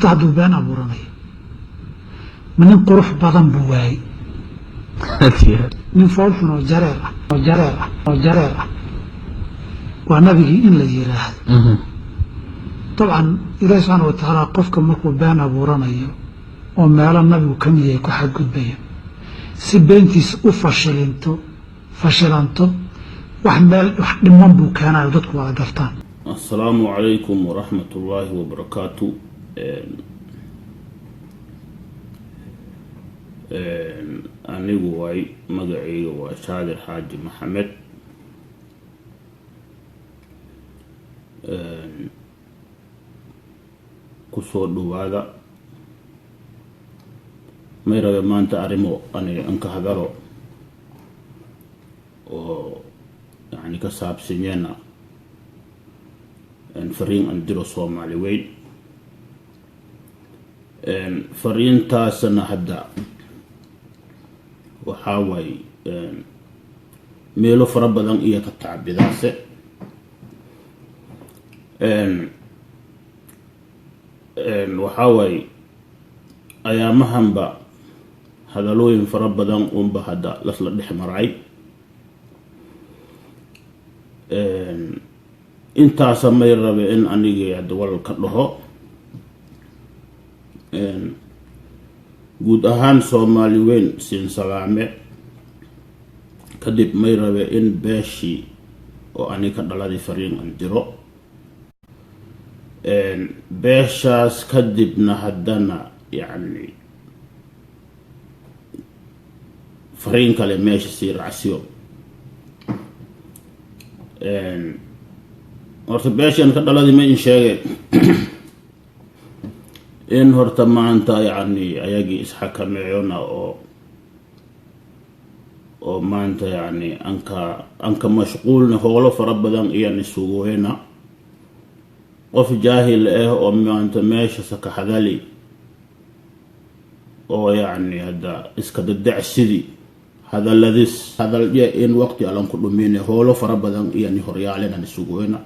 Xataa hadduu been abuuranayo, ma nin qurux badan buu waayey? Nin foolxun oo jareer ah, oo jareer ah, oo jareer ah waa nabigii in la yiraahdo. Dabcan, Ilaahi subxaana wa tacaala qofka markuu been abuuranayo oo meelo nabigu ka mid yahay ku xadgudbaya, si beentiisa u fashilanto, wax meel wax dhiman buu keenayo dadku wada gartaan. Asalaamu calaykum waraxmatullaahi wabarakaatu. Anigu waay, magacayga waa Shaadir Xaaji Maxamed. Kusoo dhawaada. May rabe maanta arrimo ani anka hadalo oo yani ka saabsanyeena fariin an diro Soomaali weyn. Fariintaasna hadda waxaa waaye meelo fara badan iyo ka tacbidaase. Waxaa waaye ayaamahanba hadalooyin fara badan unba hadda lasla dhex maray. Intaasa may rabe in anigii hadda walal ka dhaho. Guud ahaan Soomaali weyn siin salaame. Kadib may rabe in beeshii oo ani ka dhaladii fariin an diro beeshaas. Kadibna haddana yacni fariin kale meesha sii raacsiyo. Horta beeshan ka dhaladii ma in sheegay in horta maanta yacni ayagii isxakameeyona oo maanta yacni anka mashquulna howlo fara badan iyan isugoyna. Qof jaahil ah oo maanta meesha saka hadali oo yacni hadda iska dadacsidi hadaladis hadalye in waqti alan ku dhumine. Howlo fara badan iyo ni horyaalena nisugoyna,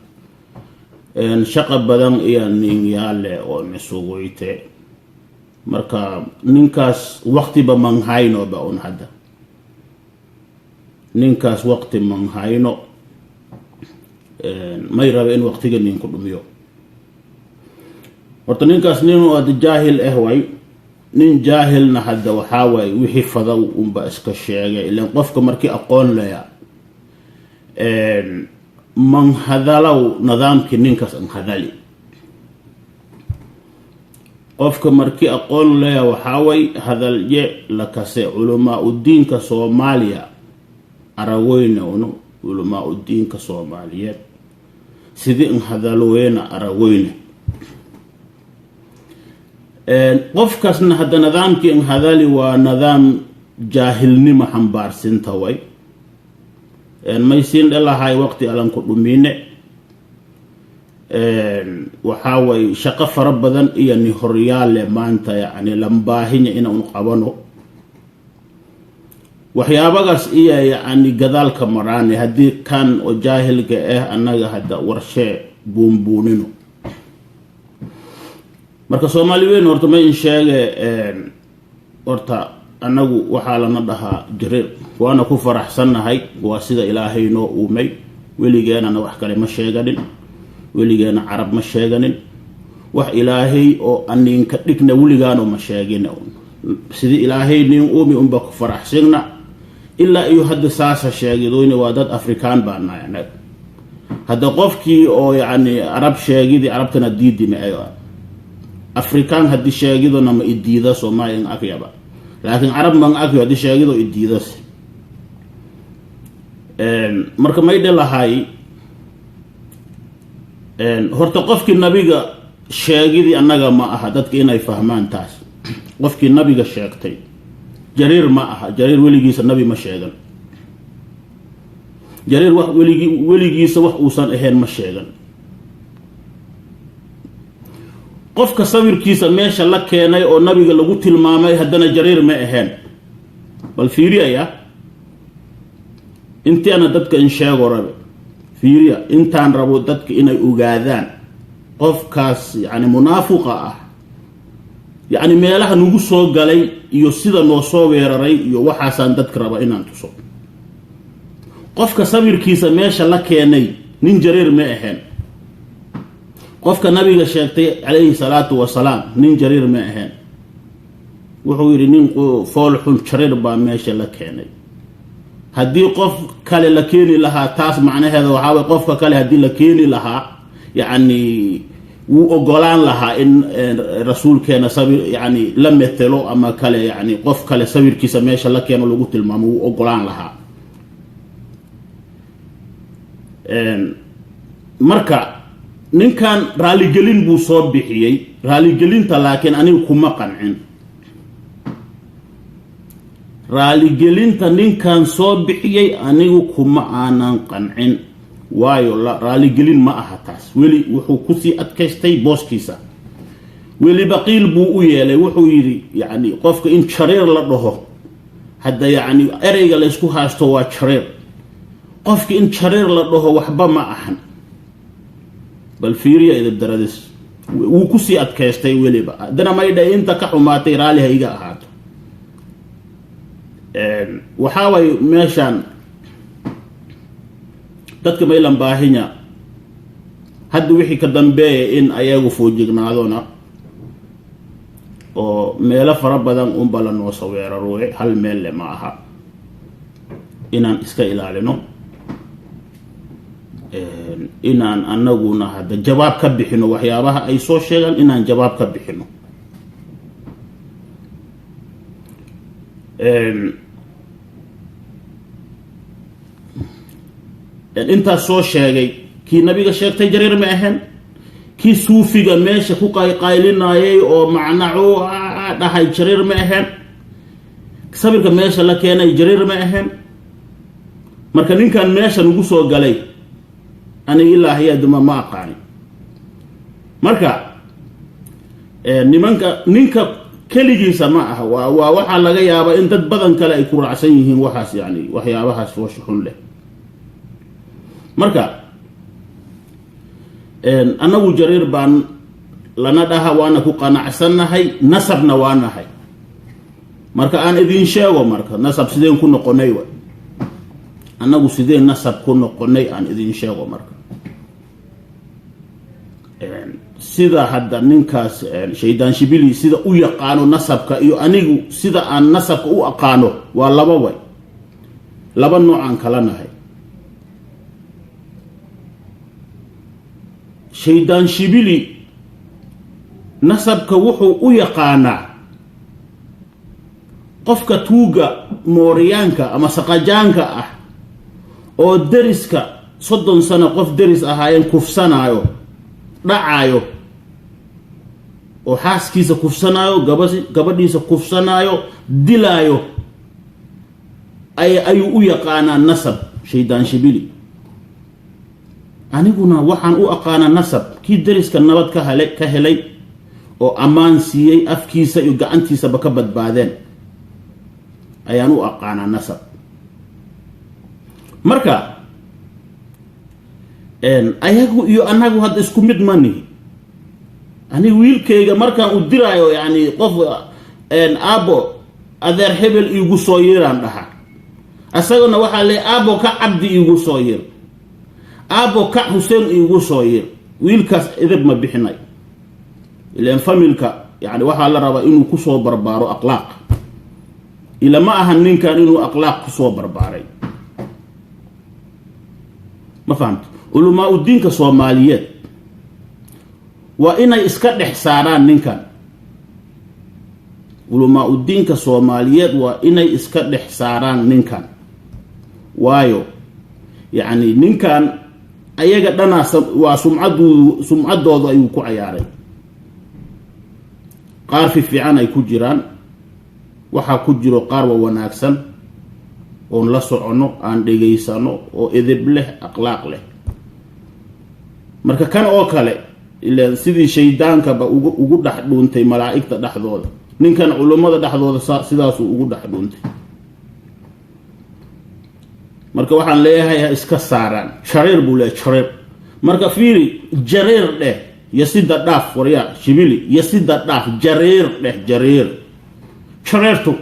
shaqa badan iyo nin yaale oo nisugoyte. Marka ninkaas waqtiba man hayno ba un hadda ninkaas waqti man hayno. May rabe in waqtiga ninku dhumiyo. Horta ninkaas nin oo hadda jaahil ah way. Nin jaahilna hadda waxaa waaye wixii fadaw unba iska sheegay. Ilan qofka markii aqoon leya man hadalow nidaamkii ninkaas an hadali. Qofka markii aqoon leya waxaa way hadalye la kase. Culamaa udiinka Soomaaliya aragoyne, unu culamaa udiinka Soomaaliyeed sidii in hadalweyna aragoyne. Qofkaasna hadda nidaamkii in hadali waa nidaam jaahilnimo xambaarsinta way. Maysiin dhalahay waqti alan ku dhumine. Waxaa way shaqo fara badan iyo ni horyaale maanta yacni lambaahinya inaan qabano waxyaabagaas iyo yacni gadaalka maraane. Haddii kan oo jaahilka ah annaga hadda warshee buunbuunino. Marka Soomaali weyn horta ma in sheege. Horta annagu waxaa lana dhahaa Jareer, waana ku faraxsannahay. Waa sida Ilaahay noo uumay. Weligeenana wax kale ma sheeganin, weligeena Carab ma sheeganin. Wax Ilaahay oo aniinka dhigna weligaano ma sheegin. Sidii Ilaahay nin uumi unba ku faraxsigna ilaa iyo hadda. Saasa sheegidoyne waa dad Afrikaan baa nahay annaga. Hadda qofkii oo yacni Arab sheegidii, Arabtana diidi ma ayo. Afrikaan haddii sheegidona ma idiida, Soomaaliya in akyaba, laakiin Carab man akyo haddii sheegido idiidas. Marka may dhelahay horta qofkii nabiga sheegidii annaga ma aha. Dadka inay fahmaan taas, qofkii nabiga sheegtay Jariir ma aha. Jariir weligiisa nabi ma sheegan. Jariir wax weligi weligiisa wax uusan ahayn ma sheegan. Qofka sawirkiisa meesha la keenay oo nabiga lagu tilmaamay haddana Jariir ma ahayn. Bal fiiriyaya intiana dadka in sheego rabe. Fiiriya, intaan rabo dadka inay ogaadaan qofkaas yacni munaafiqa ah. Yacni meelaha nagu soo galay iyo sida noo soo weeraray iyo waxaasaan dadka raba inaan tuso. Qofka sawirkiisa meesha la keenay nin jareer ma ahayn. Qofka Nabiga sheegtay calayhi salaatu wasalaam nin jareer ma ahayn. Wuxuu yidhi nin fool xun jareer baa meesha la keenay. Haddii qof kale la keeni lahaa, taas macnaheeda waxaa way qofka kale haddii la keeni lahaa, yacni wuu ogolaan lahaa in rasuulkeena sawir yani la metelo ama kale, yani qof kale sawirkiisa meesha la keeno lagu tilmaamo, wuu ogolaan lahaa. Marka ninkan raaligelin buu soo bixiyey. Raaligelinta laakiin aniga kuma qancin. Raaligelinta ninkan soo bixiyey anigu kuma aanan qancin, waayo raaligelin ma aha taas. Weli wuxuu kusii adkaystay booskiisa. Weliba qiil buu u yeelay. Wuxuu yidhi yacni qofka in jareer la dhaho hadda, yacni ereyga laysku haysto waa jareer, qofka in jareer la dhaho waxba ma ahan. Bal fiiriya idib daradis, wuu kusii adkaystay. Weliba haddana maydha inta ka xumaatay raalli ha iga ahaato. Waxaa way meeshaan dadka maylan baahinya hadda wixii ka dambeeya in ayagu foojignaadona oo meelo fara badan unba la noo soo weerarowe, hal meel le ma aha. Inaan iska ilaalino, inaan anaguna hadda jawaab ka bixino waxyaabaha ay soo sheegaan, inaan jawaab ka bixino. Intaas soo sheegay, kii Nabiga sheegtay jareer ma ahayn, kii suufiga meesha ku qayqaylinayay oo macnacu dhahay jareer ma ahayn, sawirka meesha la keenay jareer ma ahayn. Marka ninkan meesha nagu soo galay aniga ilaa hayaduma ma aqaani. Marka nimanka, ninka keligiisa ma aha, waa waxaa laga yaabaa in dad badan kale ay ku raacsan yihiin waxaas, yani waxyaabahaas foosha xun leh. Marka annagu jareer baan lana dhaha, waana ku qanacsannahay, nasabna waa nahay. Marka aan idin sheego, marka nasab sideen ku noqonay wa annagu sideen nasab ku noqonay, aan idin sheego. Marka sida hadda ninkaas Shaydaan Shibili sida u yaqaano nasabka iyo anigu sida aan nasabka u aqaano waa laba way, laba noocaan kala nahay. Shaydaan Shibili nasabka wuxuu u yaqaanaa qofka tuuga mooriyaanka ama saqajaanka ah oo deriska 30 sano qof deris ahaayeen kufsanaayo, dhacaayo, oo xaaskiisa kufsanaayo, gabadhiisa kufsanaayo, dilaayo, ayuu u yaqaanaa nasab Shaydaan Shibili. Aniguna waxaan u aqaanaa nasab kii deriska nabad ka helay oo ammaan siiyey, afkiisa iyo gacantiisaba ka badbaadeen ayaan u aqaanaa nasab. Marka ayagu iyo annagu hadda isku mid ma nihi. Aniga wiilkayga markaan u diraayo, yani qof aabbo adeer hebel iigu soo yeeraan dhahaa, isagana waxaa leey aabbo ka Cabdi iigu soo yeer, aabbo ka Xuseen iigu soo yeer. Wiilkaas edeb ma bixinay ilaan familka, yani waxaa la rabaa inuu kusoo barbaaro akhlaaq. Ila ma ahan ninkan inuu akhlaaq kusoo barbaaray, ma fahamto? Culamaa udiinka Soomaaliyeed waa inay iska dhex saaraan ninkan. Culamaa udiinka Soomaaliyeed waa inay iska dhex saaraan ninkan, waayo yacni ninkan ayaga dhanaa waa sumcaddoodu, sumcaddooda ayuu ku cayaaray. Qaar fi fiican ay ku jiraan, waxaa ku jiro qaar waa wanaagsan oon la soconno, aan dhegaysano, oo edeb leh, akhlaaq leh. Marka kan oo kale ilaan sidii shaydaankaba ugu dhex dhuuntay malaa'igta dhexdooda, ninkan culummada dhexdooda sidaasuu ugu dhex dhuuntay. Marka waxaan leeyahay ha iska saaraan. Jareer buu leeyahay, jareer. Marka fiiri, jareer dheh Yasida dhaaf, waryaa Shibili, yasida dhaaf, Jareer dheh, Jareer, Jareertu.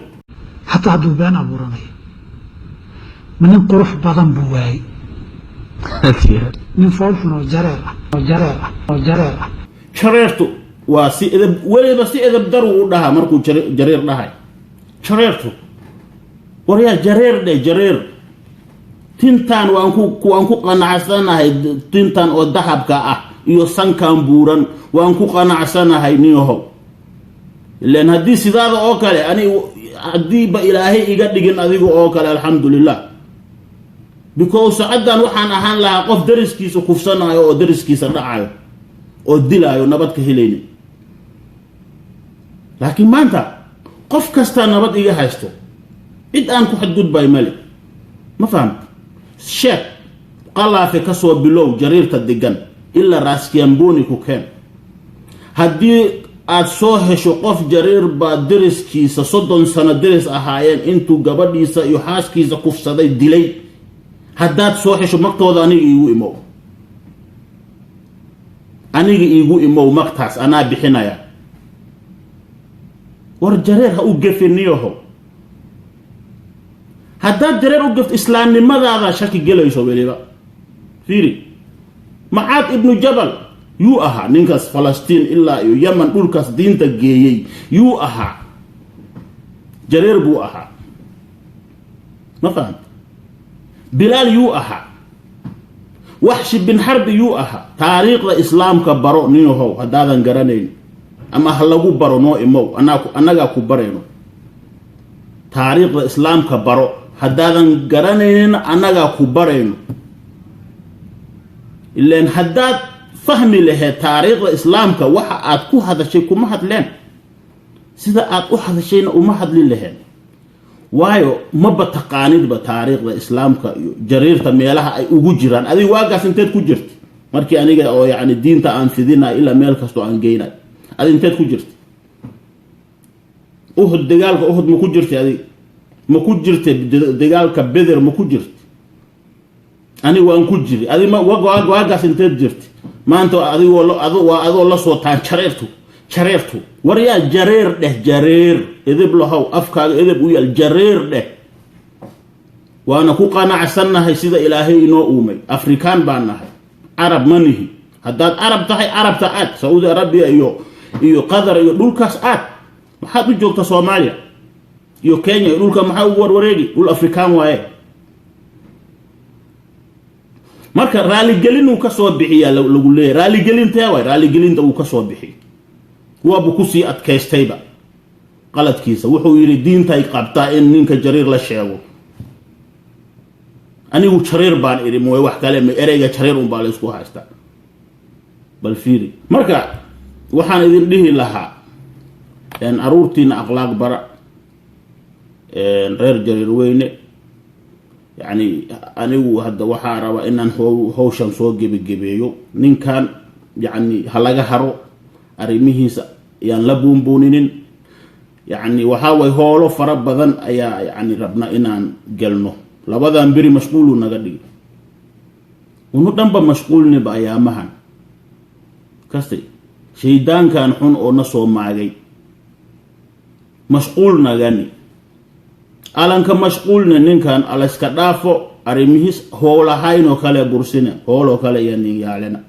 Xataa hadduu been abuuranayo, ma nin qurux badan buu waayey? Nin fool xun oo jareer ah, oo jareer ah, oo jareer ah. Jareertu waa si edeb, weliba si edeb daru u dhahaa markuu Jareer dhahay. Jareertu, waryaa, Jareer dheh, Jareer. Tintaan waan ku qanacsanahay, tintan oo dahabka ah iyo sankan buuran waan ku qanacsanahay. Niyahow, ilaan haddii sidaada oo kale ani haddiiba Ilaahay iga dhigin adiga oo kale, alxamdulilah, because sacaddan waxaan ahaan lahaa qof dariskiisa kufsanayo oo dariskiisa dhacayo oo dilaayo, nabad ka helaynin. Laakiin maanta qof kastaa nabad iga haysto, cid aan ku xadgudbay male. Ma fahamta? Sheeg, Qalaafe ka soo bilow, Jariirta degan ilaa Raaskiamboni ku keen. Haddii aad soo hesho qof Jariir baa deriskiisa 30 sano deris ahaayeen intuu gabadhiisa iyo xaaskiisa kufsaday, dilay, haddaad soo hesho, magtooda aniga iigu imow, aniga iigu imow, magtaas anaa bixinaya. War Jareer ha u gefiniyaho. Haddaad Jareer u gefto, islaamnimadaada shaki gelayso. Weliba fiiri, Macaad ibnu Jabal yuu ahaa ninkaas Falastiin ilaa iyo Yeman dhulkaas diinta geeyey? Yuu ahaa? Jareer buu ahaa. Ma fahamta? Bilaal yuu ahaa? Waxshi bin Xarbi yuu ahaa? Taariikhda Islaamka baro, ninyahow. Haddaadan garanayn ama ha lagu baro, noo imow, annagaa ku barayno. Taariikhda Islaamka baro, haddaadan garanaynin annagaa ku barayno. Ilaan haddaad fahmi lahayd taariikhda Islaamka, waxa aad ku hadashay kuma hadleen, sida aad u hadashayna uma hadlin lahayn, waayo maba taqaanidba taariikhda Islaamka iyo Jariirta meelaha ay ugu jiraan. Adiga waagaas inteed ku jirta markii aniga oo yacni diinta aan fidinayo ilaa meel kastoo aan geynayo? Adi inteed ku jirta Uhud? Dagaalka Uhud ma ku jirtay? Adig ma ku jirtay? Dagaalka Beder ma ku jirta? Aniga waan ku jiri. Adi ma waagaas inteed jirta? Maanta adigoo waa adoo la soo taan Jareertu, Jareertu. Waryaa, Jareer dheh, Jareer. Edeb lahow, afkaaga edeb u yaal, Jareer dheh. Waana ku qanacsannahay sida Ilaahay inoo uumay. Afrikaan baan nahay, Carab ma nihi. Haddaad Carab tahay, Carabta aad Sacuudi Arabiya iyo Qatar iyo dhulkaas aad. Maxaad u joogta Soomaaliya iyo Kenya iyo dhulka? Maxaa ugu warwareegi? Dhul Afrikaan waaye. Marka raaligelin uu ka soo bixiyaa lagu leeyahy. Raaligelintee waay raaligelinta uu ka soo bixiy? Waabuu kusii adkaystayba qaladkiisa. Wuxuu yidhi diintay qabtaa in ninka Jariir la sheego. Anigu Jariir baan idhi mooye wax kale ma ereyga Jariir unbaa la isku haystaa. Bal fiiri. Marka waxaan idin dhihi lahaa, aruurtiina akhlaaq bara, reer Jariir weyne. Yacni anigu hadda waxaa rabaa inaan hawshan soo gebagebeeyo. Ninkan yacni ha laga haro arrimihiisa, ayaan la buunbuuninin. Yacni waxaa way hoolo fara badan ayaa yacni rabna inaan gelno. Labadan beri mashquulu naga dhigi, unu dhanba mashquulniba ayaamahan kastay. Shaydaankan xun oo na soo maagay mashquul nagani, alanka mashquulna. Ninkan alayska dhaafo arrimihiis, howlahaynoo kale bursine, hooloo kale iyo nin yaalena,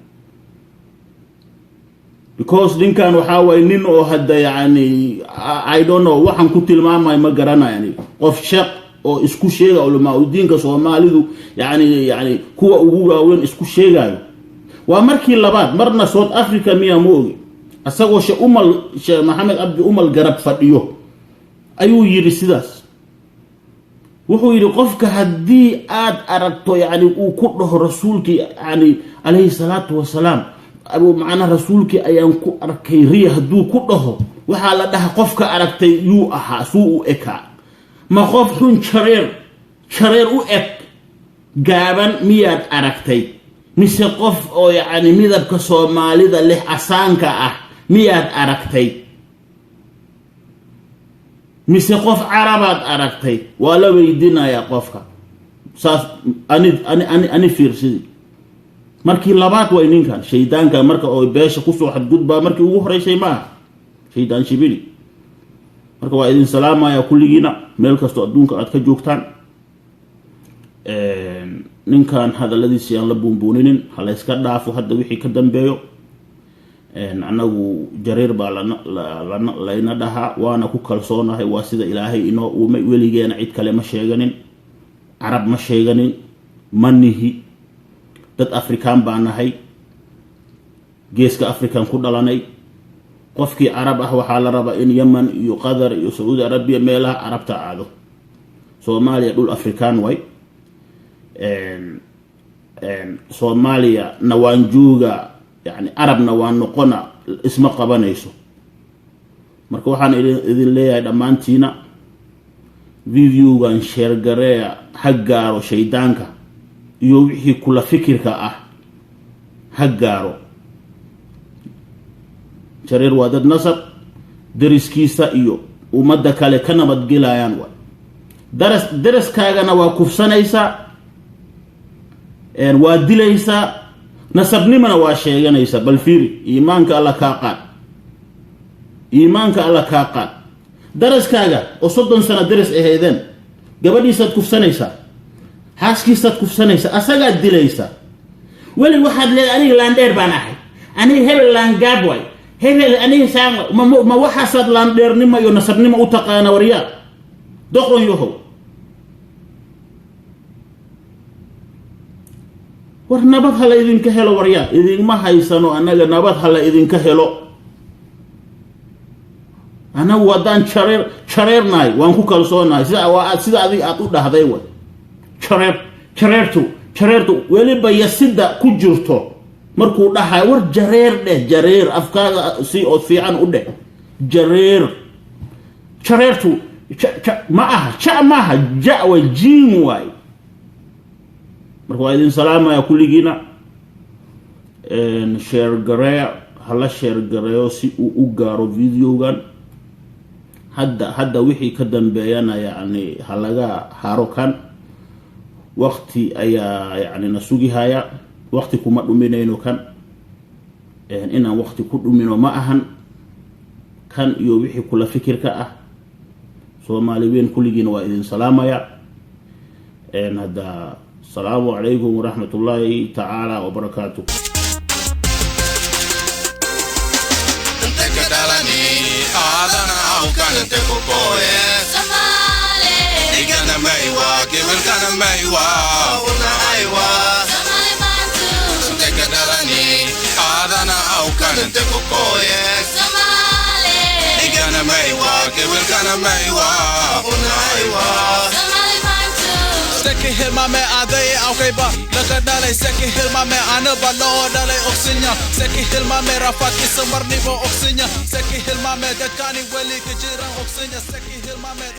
because ninkan waxaa waye nin oo hadda yacni I don't know waxaan ku tilmaamayo, ma garanayo aniga. Qof sheekh oo isku sheega, culamaa udiinka Soomaalidu yani kuwa ugu waaweyn isku sheegayo, waa markii labaad. Marna South Africa miya, ma ogi, isagoo Sheekh Umal, Sheekh Maxamed Cabdi Umal garab fadhiyo ayuu yidhi sidaas. Wuxuu yidhi, qofka haddii aad aragto yani uu ku dhaho Rasuulkii yani calayhi salaatu wasalaam, macnaa Rasuulkii ayaan ku arkay riya, hadduu ku dhaho, waxaa la dhaha, qofka aragtay yuu ahaa? Suu u ekaa? Ma qof xun, jareer, jareer u eg, gaaban miyaad aragtay, mise qof oo yacni midabka Soomaalida leh, asaanka ah miyaad aragtay, mise qof Carabaad aragtay? Waa la weydiinayaa qofka saas. Ani ani ani ani fiirsidii. Markii labaad way ninkan shaydaanka marka oo beesha kusoo xadgudbaa, markii ugu horeysay ma aha shaydaan shibili. Marka waa idin salaamaya kulligiina, meel kastoo adduunka aad ka joogtaan. Ninkan hadalladiisi aan la buunbuuninin, ha layska dhaafo. Hadda wixii ka dambeeyo, annagu Jareer baa layna dhahaa, waana ku kalsoonahay. Waa sida Ilaahay inoo uumay. Weligeena cid kale ma sheeganin, Carab ma sheeganin, ma nihi. Dad Afrikaan baa nahay, geeska African ku dhalanay. Qofkii Carab ah waxaa la rabaa in Yemen iyo Qatar iyo Sacuudi Arabiya, meelaha Carabta aado. Soomaaliya dhul Afrikaan way. Soomaaliya na waan jooga, yani Arabna waan noqona, isma qabanayso. Marka waxaan idin leeyahay dhammaantiina, videogan share gareeya, ha gaaro shaydaanka iyo wixii kula fikirka ah, ha gaaro. Jareer waa dad nasab dariskiisa iyo ummadda kale ka nabadgelayaan waay. Daras daraskaagana waa kufsanaysaa, waa dilaysaa, nasabnimana waa sheeganaysaa. Bal fiiri, iimaanka Alla kaa qaad, iimaanka Alla kaa qaad. Daraskaaga oo 30 sano daras ahaydeen, gabadhiisaad kufsanaysaa, xaaskiisaad kufsanaysaa, asagaad dilaysaa. Weli waxaad leedahay, "Aniga laandheer baan ahay, aniga hebel laangaab waay, hebel aniga saan." Ma waxaasaad laandheernimo iyo nasabnimo u taqaana? Waryaa, doqon yahow, war nabad ha la idinka helo. Waryaa, idinma haysano annaga, nabad ha la idinka helo. Annagu haddaan Jareer Jareernahay, waan ku kalsoonahay. Sida waa sida adig aad u dhahday way. Jareer, Jareertu, Jareertu weliba yasida ku jirto markuu dhahayo. War Jareer dheh, Jareer, afkaaga si oo fiican u dheh, Jareer. Jareertu ma aha, ja maaha, ja way, jiim waay. Marka waa idin salaamaya kulligiina. Share gareeya, hala share gareeyo si uu u gaaro videogan. Hadda wixii ka dambeeyana, yacni, ha laga haro kan. Waqti ayaa, yacni, na sugihaya, waqti kuma dhuminayno kan. Inaan waqti ku dhumino ma ahan kan iyo wixii kula fikirka ah. Soomaali weyn kulligiina waa idin salaamaya. Hadda asalaamu calaykum waraxmat ullaahi tacaala wabarakaatu. Inte ka dhalani aadana awkan inte ku kooye. Somali, Igana maywa gebilkana maywa una aywa. Somali Bantu, Inte ka dhalani aadana awkan inte ku kooye. Somali, Igana maywa gebilkana maywa una aywa. Somali Bantu. Seki hilmame aday awkayba laga dhalay, seki hilmame anaba loo dhalay ogsinya, seki hilmame rafaad isamarnibo ogsinya, seki hilmame dadkani weli ka jiran ogsinya, seki hilmame.